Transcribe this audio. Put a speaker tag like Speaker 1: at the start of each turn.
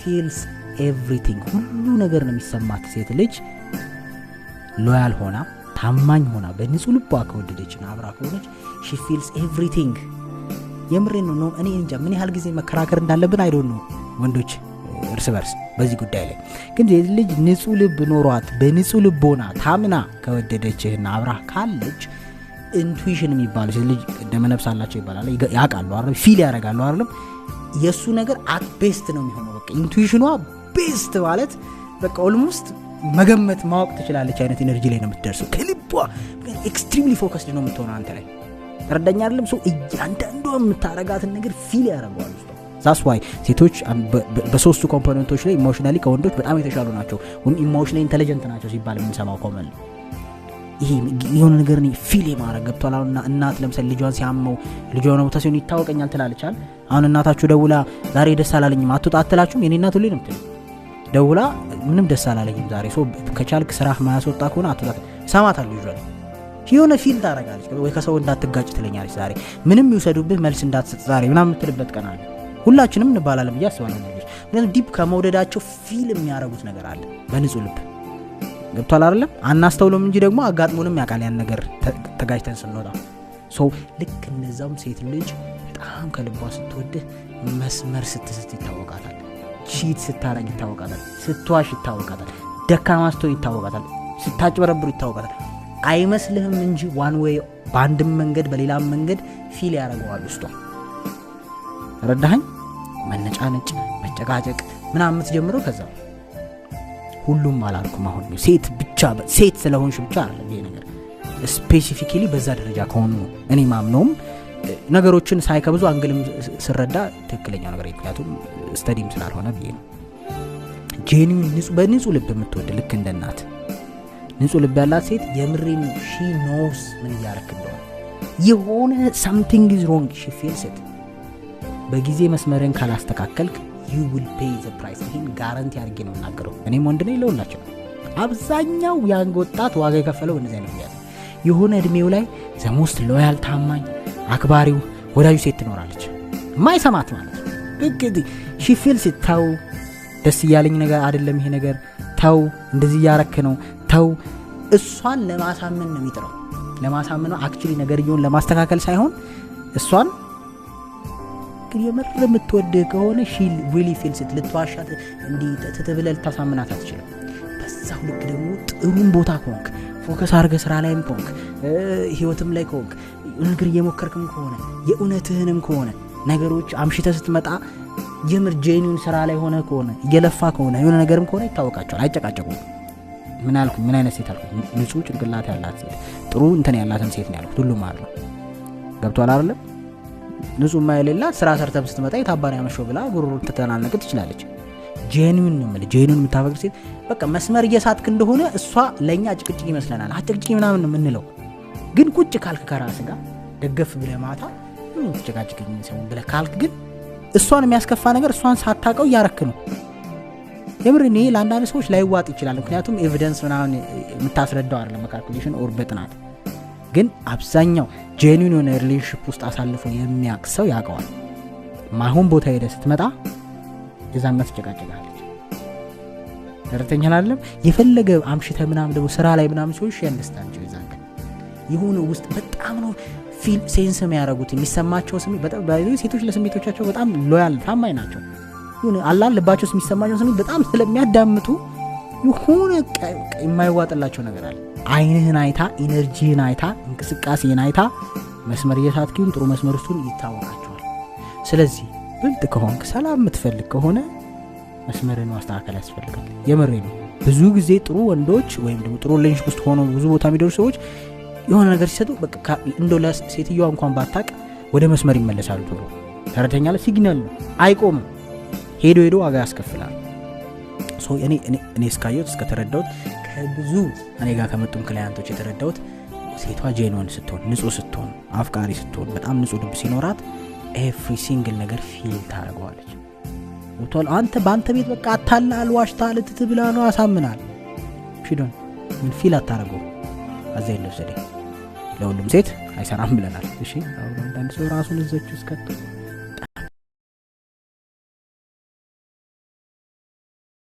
Speaker 1: feels everything፣ ሁሉ ነገር ነው የሚሰማት። ሴት ልጅ loyal ሆና፣ ታማኝ ሆና፣ በንጹህ ልቧ ከወደደችና አብራ ከሆነች she feels everything። የምሬን ነው። እኔ እንጃ ምን ያህል ጊዜ መከራከር እንዳለብን፣ I don't know፣ ወንዶች እርስ በርስ በዚህ ጉዳይ ላይ። ግን ሴት ልጅ ንጹህ ልብ ኖሯት በንጹህ ልቦና ታምና ከወደደችህና አብራህ ካለች intuition የሚባለው፣ ሴት ልጅ ደመነፍስ አላቸው ይባላል፣ ያውቃሉ አይደለም? Feel ያደርጋሉ አይደለም? የእሱ ነገር at best ነው የሚሆነው። በቃ intuition ኗ best ማለት በቃ almost መገመት ማወቅ ትችላለች አይነት energy ላይ ነው የምትደርሰው። ከልቧ extremely focused ነው የምትሆነው አንተ ላይ። ተረዳኝ አይደለም? ሰው እያንዳንዷ የምታረጋትን ነገር feel ያደርገዋል ውስጧ። That's why ሴቶች በሶስቱ component ኦች ላይ emotionally ከወንዶች በጣም የተሻሉ ናቸው ወይም emotionally intelligent ናቸው ሲባል የምንሰማው common ይሄ የሆነ ነገር feel የማድረግ፣ ገብቷል። አሁን እናት ለምሳሌ ልጇን ሲያመው፣ ልጇ የሆነ ቦታ ሲሆን ይታወቀኛል ትላለች አይደል? አሁን እናታችሁ ደውላ ዛሬ ደስ አላለኝም አትውጣ አትላችሁም? የኔ እናት ሁሌ ነው የምትለኝ። ደውላ ምንም ደስ አላለኝም ዛሬ፣ so ከቻልክ ስራህ ማያስወጣ ከሆነ አትውጣ። ሰማታለሁ። ልጇ የሆነ feel ታደርጋለች ወይ ከሰው እንዳትጋጭ ትለኛለች። ዛሬ ምንም ይውሰዱብህ መልስ እንዳትሰጥ ዛሬ ምናምን የምትልበት ቀን አለ። ሁላችንም እንባላለን ብዬ አስባለሁ ልጆች። ምክንያቱም deep ከመውደዳቸው feel የሚያደርጉት ነገር አለ በንጹህ ልብ፣ ገብቷል አይደለም? አናስተውሎም እንጂ ደግሞ አጋጥሞንም ያውቃል ያን ነገር ተጋጭተን ስንወጣ። So ልክ እነዛም ሴት ልጅ በጣም ከልቧ ስትወድህ መስመር ስትስት ይታወቃታል። Cheat ስታረግ ይታወቃታል። ስትዋሽ ይታወቃታል። ደካማ ስትሆን ይታወቃታል። ስታጭበረብሩ ይታወቃታል። አይመስልህም እንጂ one way፣ በአንድም መንገድ በሌላም መንገድ feel ያደርገዋል ውስጧ። ረዳኸኝ? መነጫነጭ፣ መጨቃጨቅ ምናምን የምትጀምረው ከዛ። ሁሉም አላልኩም። አሁን ሴት ብቻ፣ ሴት ስለሆንሽ ብቻ አይደለም ይሄ ነገር፣ specifically በዛ ደረጃ ከሆኑ ነው እኔ ማምነውም፣ ነገሮችን ሳይ ከብዙ angle ም ስረዳ ትክክለኛው ነገር፣ ምክንያቱም study ም ስላልሆነ ብዬ ነው። Genuine በንጹህ ልብ የምትወድ፣ ልክ እንደ እናት ንጹህ ልብ ያላት ሴት የምሬን she knows ምን እያረክ እንደሆነ። የሆነ something is wrong she feels it። በጊዜ መስመርን ካላስተካከልክ you will pay the price። ይህን guarantee አድርጌ ነው የምናገረው። እኔም ወንድ ነኝ፣ ለሁላችን። አብዛኛው young ወጣት ዋጋ የከፈለው እንደዚህ አይነት ምክንያት ነው። የሆነ እድሜው ላይ the most loyal፣ ታማኝ፣ አክባሪው ወዳጁ ሴት ትኖራለች፣ ማይሰማት ማለት ነው። She feels፣ ተው፣ ደስ እያለኝ ነገር አይደለም ይሄ ነገር፣ ተው፣ እንደዚህ እያረክ ነው፣ ተው። እሷን ለማሳመን ነው የሚጥረው። ለማሳመን ነው actually፣ ነገርየውን ለማስተካከል ሳይሆን። እሷን ግን የምር የምትወድህ ከሆነ she really feels it። ልትዋሻት፣ እንዲህ ትትብለህ ልታሳምናት አትችልም። በዛው ልክ ደግሞ ጥሩም ቦታ ከሆንክ፣ focus አድርገህ ስራ ላይም ከሆንክ፣ ህይወትም ላይ ከሆንክ፣ ነገር እየሞከርክም ከሆነ፣ የእውነትህንም ከሆነ፣ ነገሮች አምሽተህ ስትመጣ የምር genuine ስራ ላይ ሆነ ከሆነ፣ እየለፋ ከሆነ፣ የሆነ ነገርም ከሆነ ይታወቃቸዋል። አይጨቃጨቁም። ምን አልኩ? ምን አይነት ሴት አልኩ? ንጹህ ጭንቅላት ያላት ሴት፣ ጥሩ እንትን ያላትን ሴት ነው ያልኩት። ሁሉም አለ፣ ገብቷል አይደለም? ንጹህ የሌላት ስራ ሰርተም ስትመጣ የታባን ያመሸው ብላ ጉሮሮ ትተናነቅ ትችላለች። Genuine ነው የምልህ። Genuine የምታፈቅር ሴት በቃ መስመር እየሳትክ እንደሆነ እሷ፣ ለእኛ ጭቅጭቅ ይመስለናል፣ አጭቅጭቅ ምናምን ነው የምንለው። ግን ቁጭ ካልክ ከራስ ጋር ደገፍ ብለህ ማታ ምን ትጨቃጭቅኝ ሰው ብለህ ካልክ ግን እሷን የሚያስከፋ ነገር እሷን ሳታውቀው እያረክ ነው። የምር እኔ ለአንዳንድ ሰዎች ላይዋጥ ይችላል። ምክንያቱም evidence ምናምን የምታስረዳው አይደለም በ calculation or በጥናት። ግን አብዛኛው genuine የሆነ relationship ውስጥ አሳልፎ የሚያውቅ ሰው ያውቀዋል። ማይሆን ቦታ ሄደ ስትመጣ የዛን ጋር ትጨቃጨቃለች። ተረድተኛል አይደለም? የፈለገ አምሽተ ምናምን ደግሞ ስራ ላይ ምናምን ሲሆን she understand። የዛን ቀን የሆነ ውስጥ በጣም ነው feel sense የሚያደርጉት፣ የሚሰማቸው ስሜት። በጣም ሴቶች ለስሜቶቻቸው በጣም loyal፣ ታማኝ ናቸው። የሆነ አላ ልባቸው ውስጥ የሚሰማቸው ስሜት በጣም ስለሚያዳምጡ የሆነ የማይዋጥላቸው ነገር አለ። አይንህን አይታ፣ energy ህን አይታ፣ እንቅስቃሴን አይታ መስመር እየሳትኪውን ጥሩ መስመር ውስጡን ይታወቃቸዋል። ስለዚህ ብልጥ ከሆንክ፣ ሰላም የምትፈልግ ከሆነ መስመርን ማስተካከል ያስፈልጋል። የምሬ ነው። ብዙ ጊዜ ጥሩ ወንዶች ወይም ደግሞ ጥሩ relationship ውስጥ ሆኖ ብዙ ቦታ የሚደርሱ ሰዎች የሆነ ነገር ሲሰጡ እንደው ለሴትዮዋ እንኳን ባታቅ ወደ መስመር ይመለሳሉ ቶሎ። ተረድተኛለህ? Signal ነው፣ አይቆምም። ሄዶ ሄዶ ዋጋ ያስከፍላል። እኔ እስካየሁት፣ እስከተረዳሁት፣ ከብዙ እኔ ጋር ከመጡም client ኦች የተረዳሁት ሴቷ genuine ስትሆን፣ ንጹህ ስትሆን፣ አፍቃሪ ስትሆን፣ በጣም ንጹህ ልብ ሲኖራት every single ነገር feel ታደርገዋለች። ገብቶሃል? አንተ በአንተ ቤት በቃ አታላል፣ ዋሽታል፣ ትት ብላ ነው አሳምናል። She don't ምን feel አታደርገው። አዛ የለው ዘዴ ለሁሉም ሴት አይሰራም ብለናል። እሺ፣ አሁን አንዳንድ ሰው ራሱን እዘች ውስጥ ከቶ